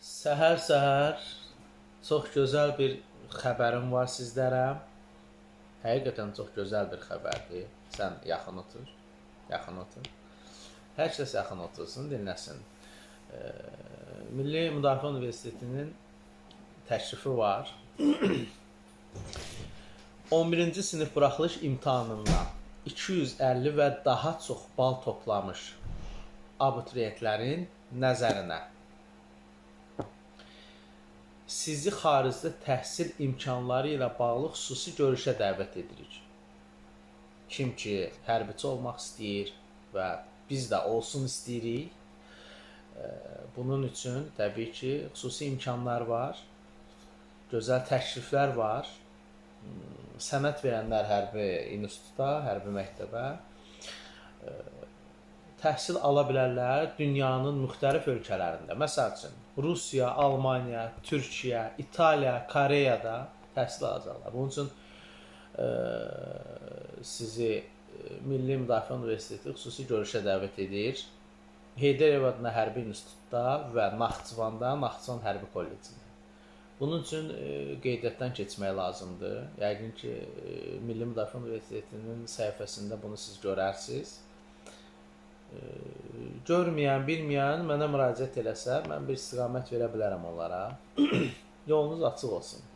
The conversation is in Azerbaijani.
Səhər-səhər çox gözəl bir xəbərim var sizlərə. Həqiqətən çox gözəl bir xəbərdir. Sən yaxın otur. Yaxın otur. Hər kəs yaxın otursun, dinləsin. Milli Müdafiə Universitetinin təklifi var. 11-ci sinif buraxılış imtahanından 250 və daha çox bal toplamış abituriyentlərin nəzərinə sizi xaricdə təhsil imkanları ilə bağlı xüsusi görüşə dəvət edirik. Kim ki hərbiçi olmaq istəyir və biz də olsun istəyirik, bunun üçün təbii ki, xüsusi imkanlar var, gözəl təkliflər var. Sənəd verənlər hərbi instituta, hərbi məktəbə təhsil ala bilərlər dünyanın müxtəlif ölkələrində. Məsəl üçün, Rusiya, Almaniya, Türkiyə, İtaliya, Koreyada təhsil alacaqlar. Bunun üçün sizi Milli Müdafiə Universiteti xüsusi görüşə dəvət edir. Heydər Əliyev adına hərbi institutda və Naxçıvanda, Naxçıvan Hərbi Kollecində. Bunun üçün qeydiyyatdan keçmək lazımdır. Yəqin ki, Milli Müdafiə Universitetinin səhifəsində bunu siz görərsiniz. Görməyən, bilməyən mənə müraciət eləsə, mən bir istiqamət verə bilərəm onlara. Yolunuz açıq olsun.